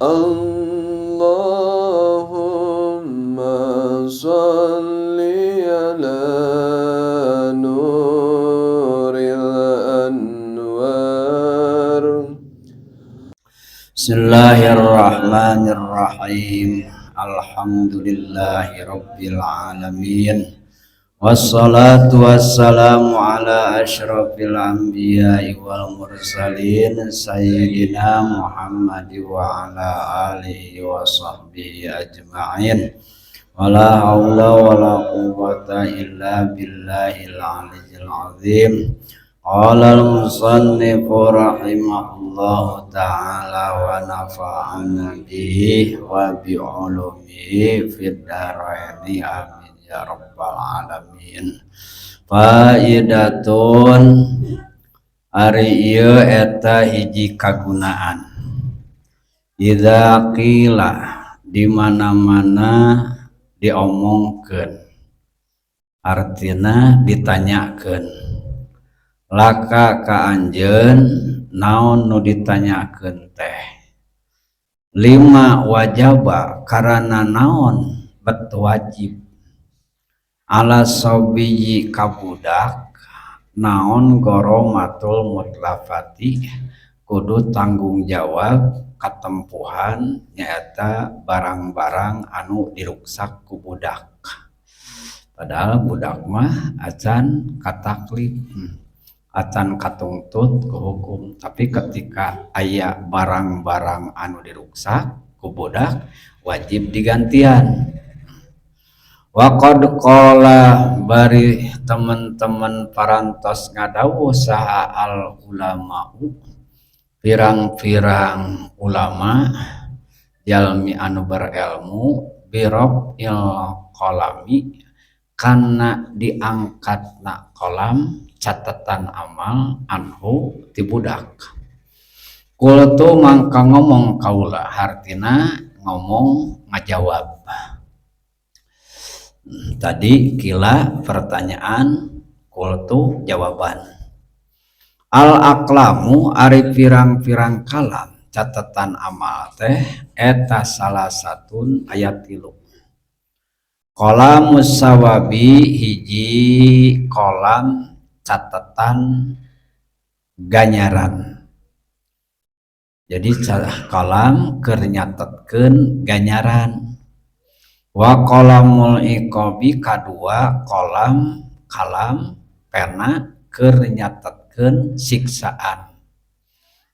اللهم صل على نور الأنوار. Bismillahirrahmanirrahim. Alhamdulillahi rabbil alamin. Wassalatu wassalamu ala asyrafil anbiya'i wal mursalin sayyidina Muhammad wa ala alihi wa sahbihi ajma'in. Wala haula wala quwwata illa billahil aliyyil azim. Qala al-musannif rahimahullahu ta'ala wa nafa'ana bihi wa bi ulumihi fid dharaini, amin ya rabbal alamin. Faidatun, ari ieu eta hiji kagunaan. Idza qila, di mana-mana diomongkeun, artina ditanyakeun, laka ka anjeun, naon nu ditanyakeun teh, lima wajaba, karana naon bet wajib, ala sobiyyi ka budak naon, goromatul mutlafati, kudu tanggung jawab katempuhan nyaeta barang-barang anu diruksak ku budak, padahal budak mah acan kataklif, acan katungtut ku hukum, tapi ketika aya barang-barang anu diruksak ku budak wajib digantian. Waqad qala, bari teman-teman parantos ngadawuh saha, al ulama'u, pirang-pirang ulama, jalmi anu berilmu, biraf'il qalami, kana diangkatna qalam catatan amal, anhu ti budak. Qultu, mangka ngomong kaula, hartina ngomong ngajawab tadi, qila pertanyaan, qultu jawaban. Al aqlamu, ari pirang-pirang kalam catatan amal teh eta, salasatun aya 3. Qalamus sawabi, hiji qalam catatan ganjaran, jadi qalam keur nyatetkeun ganjaran. Wa qalamul iqabi, kadua qalam kalam pena keur nyatetkeun siksaan.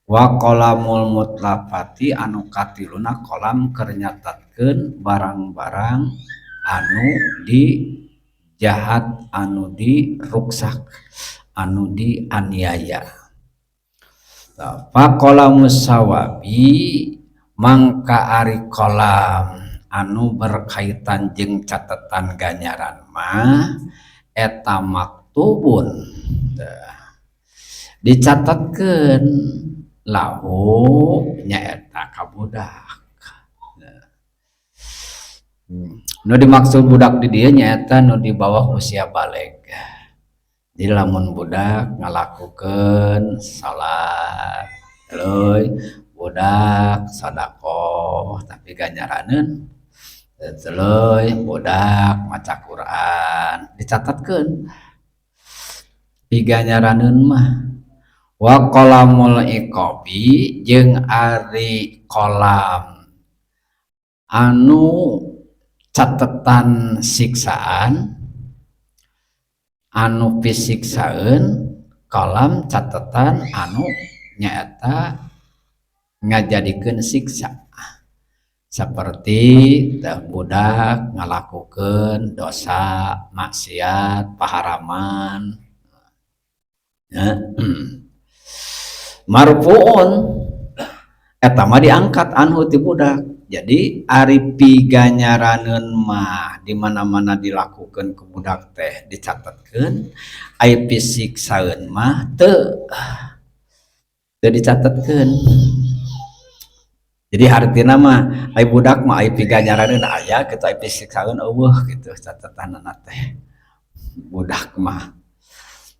Wa qalamul mutlafati, anu katiluna qalam keur nyatetkeun barang-barang anu di jahat, anu diruksak, anu dianiaya. Faqalamus sawabi, mangka ari qalam anu berkaitan jeung catatan ganjaran mah eta maktubun, dicatatkeun, lahu, nyaeta ka budak. Nu dimaksud budak di dieu nyaeta nu di bawah usia balig. Jadi lamun budak ngalakukeun salat, tuluy budak sodakoh tapi ganjaraneun, tuluy budak maca Quran, dicatatkeun piganjaraneun mah. Wa qalamul iqabi, jeung ari qalam anu catetan siksaan, anu pisiksaeun, qalam catetan anu nyaeta ngajadikeun siksa, seperti teh budak ngalakukeun dosa, maksiat, paharaman ya. Marfuun, eta mah diangkat, anhu ti budak. Jadi ari piganjaraneun mah di mana-mana dilakukeun ku budak teh dicatetkeun, ari pisiksaeun mah teu teu dicatetkeun. Jadi hartina mah ari budak mah ari piganjaraneun aya kitu, ari pisiksaeun euweuh kitu catetanana teh budak mah.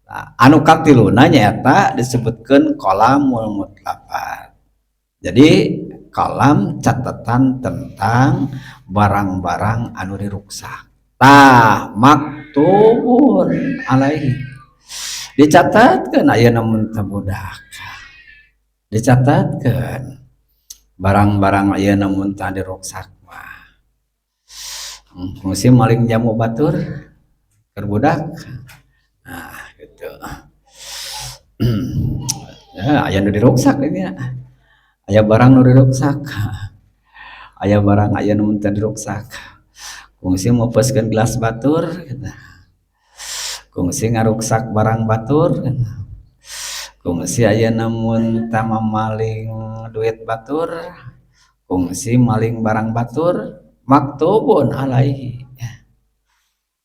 Nah, anu katiluna nyaeta disebutkeun qalamul mutlafat. Jadi Kalam catatan tentang barang-barang anu diruksak. Tah, maktubun alaihi, dicatatkeun ayeuna mun teu budak, dicatatkeun barang-barang ayeuna mun tah diruksak mah. Musim maling jamu batur keur budak, nah gitu ya. Aya nu diruksak ini ya, aya barang nu diruksak, aya barang aya nu teu diruksak. Kungsi meupeuskeun gelas batur gitu, kungsi ngaruksak barang batur gitu. Kungsi ayeuna mun tah maling duit batur, kungsi maling barang batur, maktubun alaihi,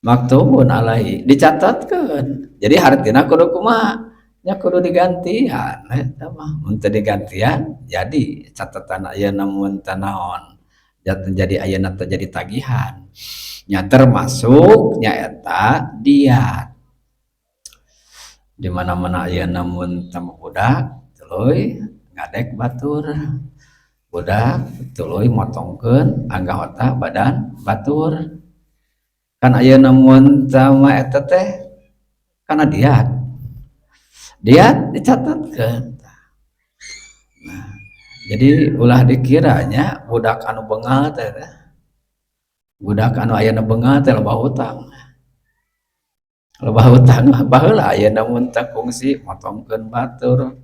maktubun alaihi, dicatatkeun. Jadi hartina kudu kumaha nya? Kudu digantian eta mah. Mun teu digantian, jadi catatan ayeuna mun teu naon, jadi ayeuna teh jadi tagihan nya, termasuk nyaeta diat. Di mana-mana ayeuna mun teu budak tuluy ngadek batur, budak tuluy motongkeun anggota badan batur, kan ayeuna mun teu mah eta teh kana diat, diat dicatatkeun. Nah, jadi ulah dikiranya budak anu bengal teh, budak anu ayeuna bengal teh loba hutang, loba hutang. Baheula ayeuna mun teh kungsi motongkeun batur,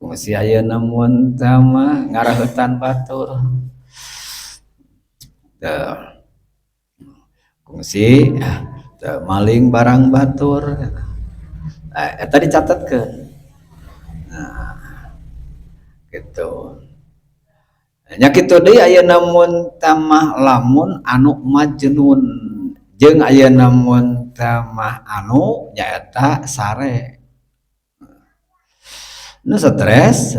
kungsi ayeuna mun teh mah ngaraheutan batur teu, kungsi teu maling barang batur, eta dicatatkeun. Nah, gitu nya. Kitu deui ayeuna mun mah lamun anu majnun jeung ayeuna mun mah anu nyaeta sare, nu stres.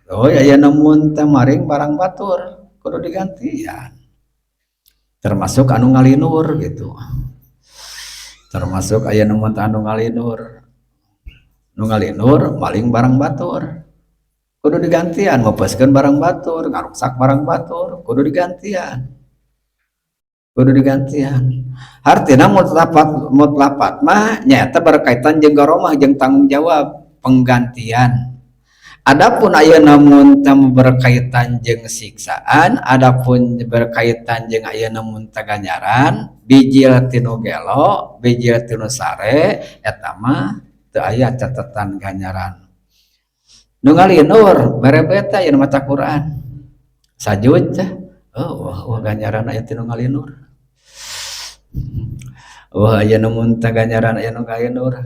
Oh, ayeuna mun teh maring barang batur kudu digantian, termasuk anu ngalinur gitu, termasuk ayeuna mun anu ngalinur, nu ngalinur maling barang batur kudu digantian, meupeuskeun barang batur, ngaruksak barang batur kudu digantian, kudu digantian. Artinya mutlafat, mutlafat mah nyaeta berkaitan jeung garomah jeung tanggung jawab penggantian. Adapun ayeuna mun berkaitan jeung siksaan, adapun berkaitan jeung ayeuna mun ganjaran bijil tinu gelo, bijil tinu sare, eta mah teu aya catatan ganjaran. Nu ngalinur berebet aya maca Quran sajud, oh wah, wah, ganjaran aya tinu ngalinur. Wah, aya nu mun ganjaran aya nu ngalinur.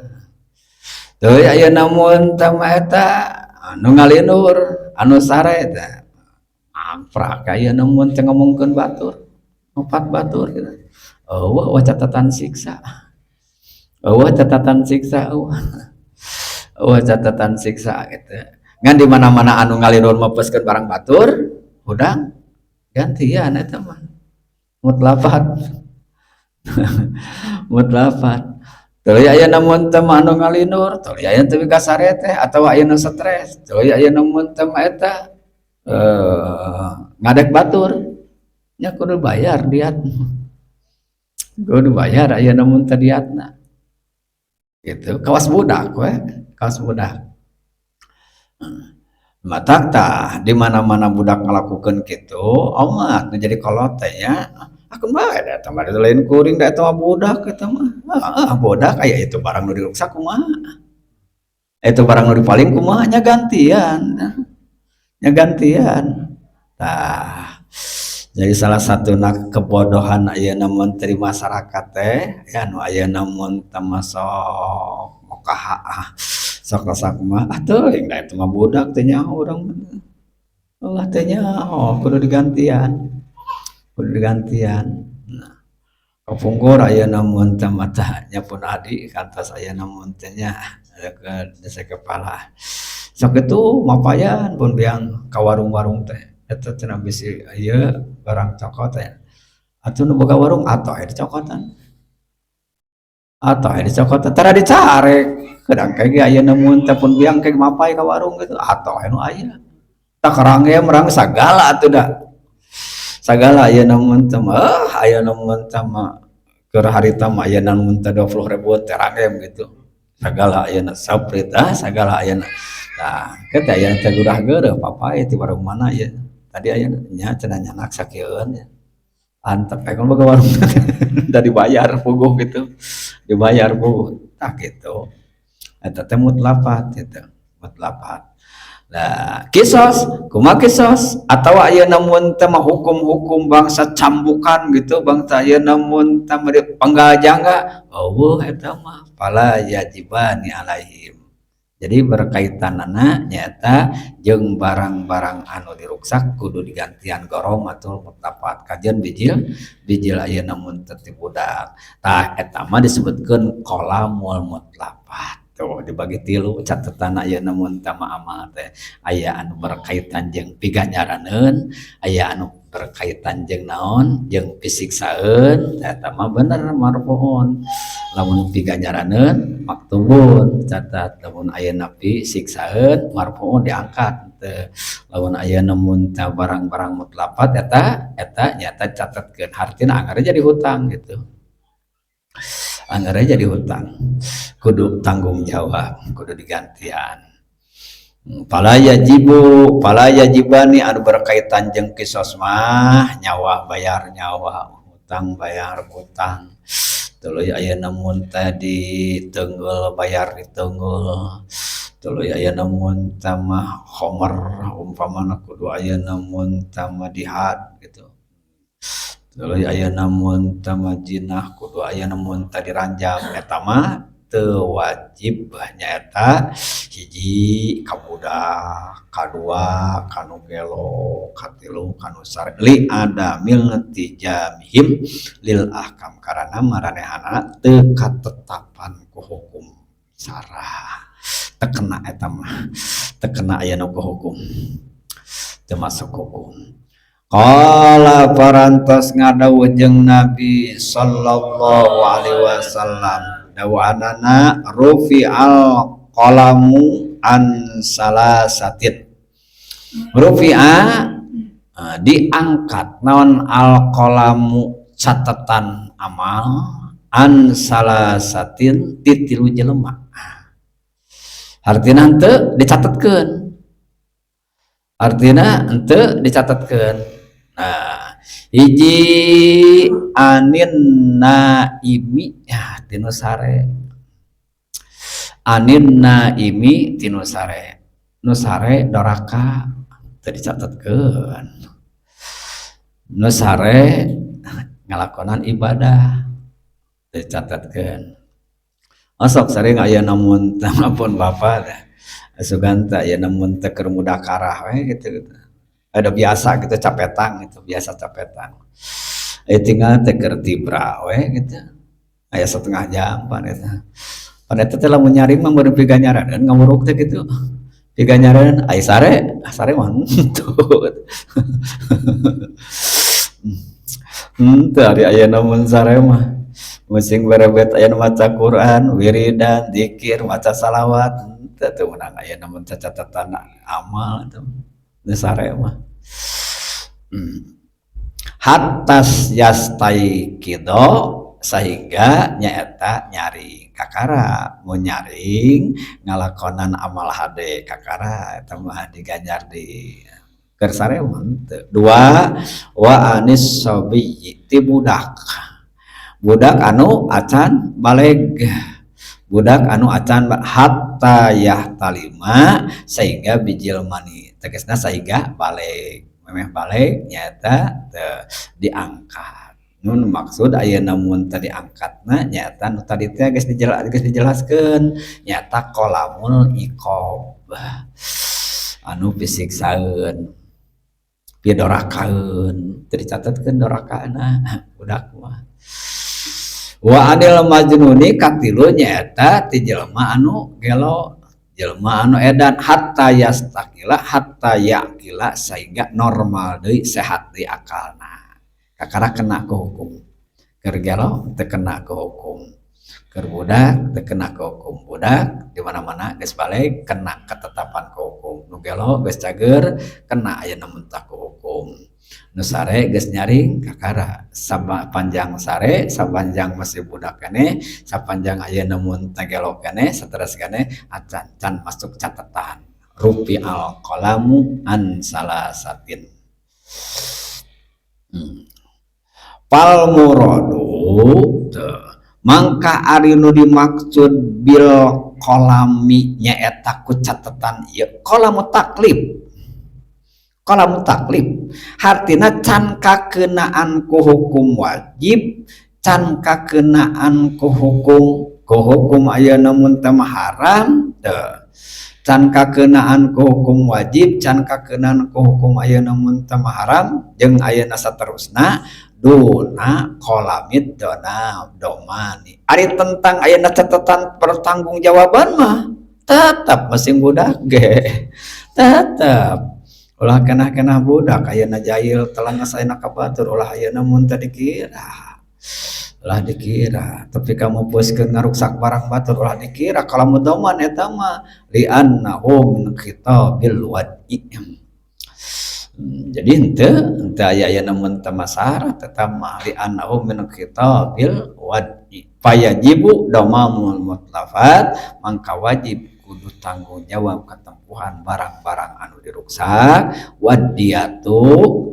Teu aya mun teh mah eta anu ngalinur, anu sare teh amprak aya mun teh ngomongkeun batur, opat batur gitu. Oh wah, catatan siksa. Oh, catatan siksa. Oh, oh, catatan siksa gitu. Ngan di mana-mana anu ngalinur meupeuskeun barang batur, hudang gantian eta mah. Mutlafat. Mutlafat. Tuluy aya mun teh mah anu ngalinur, tuluy aya teu kasare teh atawa aya nu stres, tuluy aya mun teh mah eta ngadek batur nya kudu bayar diat. Kudu bayar aya mun teh diatna. Gitu, kawas budak we, kawas budak. Matak tah di mana-mana budak ngalakukeun kitu, omat nu jadi kolot teh nya, aku bae da eta mah lain kuring da, eta mah budak eta mah. Ah, budak aya itu barang nu diruksak kumaha? Itu barang nu dipaling kumaha? Nya gantian. Nya gantian. Tah, jadi salah satu nak kebodohan ayeuna menteri masyarakat teh ya, nu ayeuna mun teh mah sok mokaha, ah, sok sok mah, ah, teuing da eta mah budak, teu nyaho urang mah. Ulah teu nyaho, kudu digantian. Kudu digantian. Nah, kapungkur ayeuna mun teh mah tah nya pun adi kantos ayeuna mun teh nya ke desa kepala. Sok itu mapayan pun biang ka warung-warung teh. Eta cenah bisi ieu barang cokot teh. Atuh nu boga warung atoh aya dicokotan. Atoh aya dicokotan tara dicarek. Kadang kayak ge ayeuna mun teh pun biang kayak mapai ka warung gitu atoh anu aya. Tak rangge merang sagala atuh da. Sagala aya namun teh mah, aya namun teh mah keur harita mah aya namun teh 20.000 teh rangge gitu. Sagala ayeuna Sprite, ah sagala ayeuna. Tah, ke teh aya teh gurah geureuh papae ti warung mana ieu. Tadi aya nya cenah nyanak sakieueun nya. Antep we kan boga warung da dibayar puguh gitu. Dibayar puguh. Tah kitu. Eta teh mutlafat gitu, mutlafat. Nah, kisos, kumaha kisos? Atawa ayeuna mun teh mah hukum-hukum bangsa cambukan gitu, bangsa ayeuna mun teh mah penggal jangga, eueuh eta mah fala yajibani alaihim. Jadi berkaitanana nyaeta jeung barang-barang anu diruksak kudu digantian gorom atau mutlafat kajian bijil bijil ayeuna mun teh ti budak. Tah eta mah disebutkeun qalamul mutlafat. Tuh dibagi tilu catatan ayeuna mun teh mah amal teh aya anu berkaitan jeung piganyaraneun, aya anu berkaitan jeung naon jeung pisiksaeun, eta mah bener marfuun. Lamun piganyaraneun maktubun catat, lamun ayeuna pisiksaeun marfuun diangkat teu. Lamun ayeuna mun teh barang-barang mutlafat eta eta nyata catatkeun hartina anggar jadi hutang gitu. Anggar jadi hutang. Kudu tanggung jawab, kudu digantian. Fala yajibu, fala yajibani anu berkaitan jeung kisos mah nyawa bayar nyawa, hutang bayar hutang. Tuluy ayeuna mun teh diteunggul bayar diteunggul. Tuluy ayeuna mun teh mah khomer umpamana kudu ayeuna mun teh mah dihad gitu. Tuluy ayeuna mun teh mah jinah kudu ayeuna mun teh diranjam eta mah teu wajib nyaeta hiji ka budak, kadua kanu gelo, katilu kanu sare li adamil tijamihim lil ahkam karana maranehanana teu katetapan ku hukum syara. Teu kena eta mah, teu kena aya nu ku hukum, teu masuk hukum. Qala parantos ngadawuh jeung Nabi sallallahu alaihi wasallam dawanana rufi'al qalamu an salasatin. Rufi'a diangkat naon al qalamu catatan amal an salasatin ti tilu jelema. Artina henteu dicatetkeun. Artina henteu dicatetkeun. Nah, hiji anin naimi ya tinu sare. Anin naimi tinu sare. Nu sare doraka teu dicatetkeun. Nu sare ngalakonan ibadah teu dicatetkeun. Osok sering aya namun pun bapak teh. Sugan teh aya namun teh keur mudakarah we gitu gitu. Ada biasa gitu capetang gitu, biasa capetang. Tinggal teh keur tibra we gitu. Aya setengah jam pan eta. Pan eta teh lamun nyaring mah meureun piganyaraneun ngamuruk teh gitu. Piganyaraneun ai sare, sare mah henteu. Henteu ari aya namun sare mah. Musing berebet aya nu maca Quran, wiridan, zikir, maca salawat, henteu teu meunang aya namun cacatatan amal eta mah. Nu sare mah. Hatta yastaiqidho sehingga nyaeta nyaring kakara mun nyaring ngalakonan amal hade kakara eta mah diganjar di keur sare mah henteu. Dua wa anis sabiyyi ti budak. Budak anu acan baleg, budak anu acan hatta yahtalima sehingga bijil mani tegasna sehingga baleg, memeh baleg nyaeta teu diangkat. Nun maksud ayeuna mun teu diangkatna nyaeta nu tadi teh geus dijelaskeun nyaeta qalamul iqab anu pisiksaeun pidorakaeun teu dicatetkeun dorakana budak mah. Wa anil majnuni katilu nyaeta ti jelema anu gelo, jelema anu edan hatta yastaqila hatta yaqila sehingga normal deui sehat deui akalna. Kakara kena ku hukum. Keur gelo teu kena ku hukum. Keur budak teu kena ku hukum, budak di mana-mana geus baleg kena ketetapan ku hukum. Nu gelo geus cager kena ayeuna mun tah ku hukum. Nu sare geus nyaring kakara, sapanjang sare, sapanjang masih budak keneh, sapanjang ayeuna mun teh gelo keneh, sateras keneh acan can masuk catatan. Rufi'al qalamu an salasatin. Fal muradu teu mangka ari nu dimaksud bil qalami nyaeta ku catatan ieu qalamu taklif. Qalamu taklif hartina can kakenaan ku hukum wajib, can kakenaan ku hukum ayeuna mun teh haram teu, can kakenaan ku hukum wajib, can kakenaan ku hukum ayeuna mun teh haram jeung ayeuna saterusna duna qalamid dona domani. Ari tentang ayeuna catatan pertanggungjawaban mah tetap masih budak ge, tetap ulah kenah-kenah budak ayeuna jahil telangas ayeuna ka batur, ulah ayeuna mun teh dikira, ulah dikira tapi kamu puskeun ngaruksak barang batur, ulah dikira qalamu doman eta mah li'annahu min khitabil wad'i. Jadi henteu henteu aya ayeuna mun teu masalah tetap mah li'annahu min khitabil wad'i fayajibu damamul mutlafat, mangka wajib kudu tanggung jawab ketempuhan barang-barang anu diruksak, wadiyatu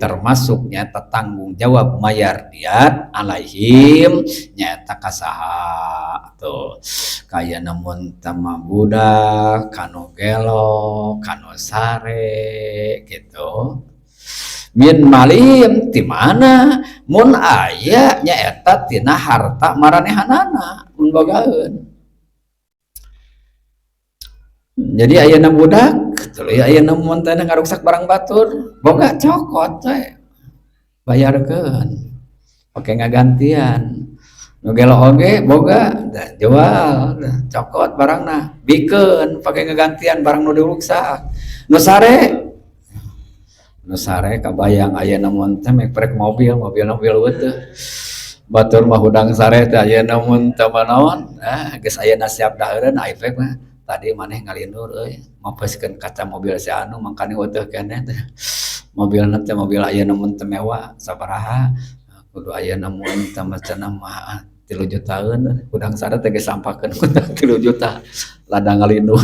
termasuk nyata tanggung jawab mayar diat alaihim nyata kasaha tuh kaya namun tama budak kanu gelo kanu sare gitu min malim ti mana mun aya nyaeta tina harta maranehanana mun bogaeun. Jadi ayeuna budak tuluy ayeuna mun teh ngaruksak barang batur boga, cokot we, bayarkeun pake ngagantian. Nu gelo oge boga da jual, cokot barangna, bikeun pake ngagantian barang nu diruksak. Nu sare, nu sare kabayang ayeuna mun teh prek mobil, mobil mobil teh batur mah hudang sare teh ayeuna mun teh mah naon, ah geus ayeuna siap daheureun ai mah tadi maneh ngalindur euy mapeskeun kaca mobil si anu mangkane heueuh keneh teh mobilna teh mobil ayeuna mun teh mewah sabaraha kudu ayeuna mun teh macenah mah 3 jutaan, hudang sare teh geus sampakeun 3 juta ladang ngalindur.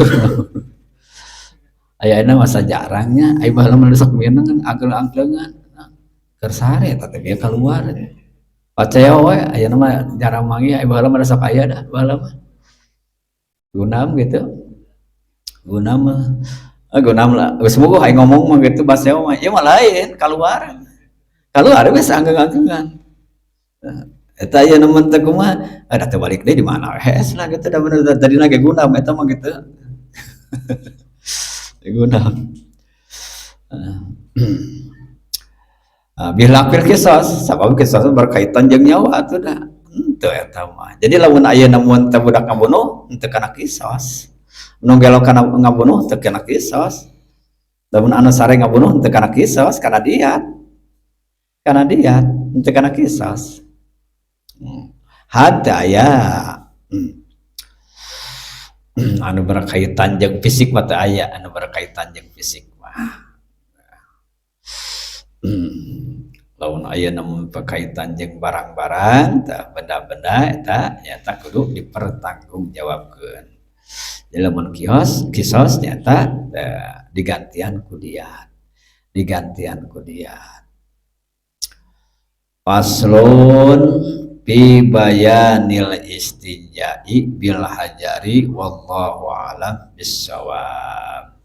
Ayeuna masa jarangnya, ai baheula mah sok mineng angkel-angkeungan keur sare eta teh bieu kaluar paceo we. Ayeuna mah jarang manggih, ai baheula mah sok aya dah, baheula mah gunam gitu, gunam mah ah gunam lah geus bogoh aing ngomong mah gitu. Baseo mah ieu mah lain, kaluar kaluar geus angkeung-angkeungan eta ayeuna mun teh kumaha ada teh balik deui di mana hes lah gitu da bener tadina ge gunam eta mah gitu gunam. Bilakil kisos sabab kisos berkaitan jeung nyawa atuh da henteu eta mah. Jadi lamun ayeuna mun teh budak ngabunuh henteu kana kisos, nu gelo kana ngabunuh teu kana kisos, lamun anu sare ngabunuh henteu kana kisos, kana diat, kana diat henteu kana kisos. Had aya anu berkaitan jeung fisik mah teu aya anu berkaitan jeung fisik mah. Lamun ayeuna mun berkaitan jeung barang-barang tah benda-benda eta nyata kudu dipertanggungjawabkeun. Jadi lamun kios kisos nyata digantian ku diat, digantian ku diat. Faslun fi bayanil istinja'i bil hajari wallahu a'lam bissawab.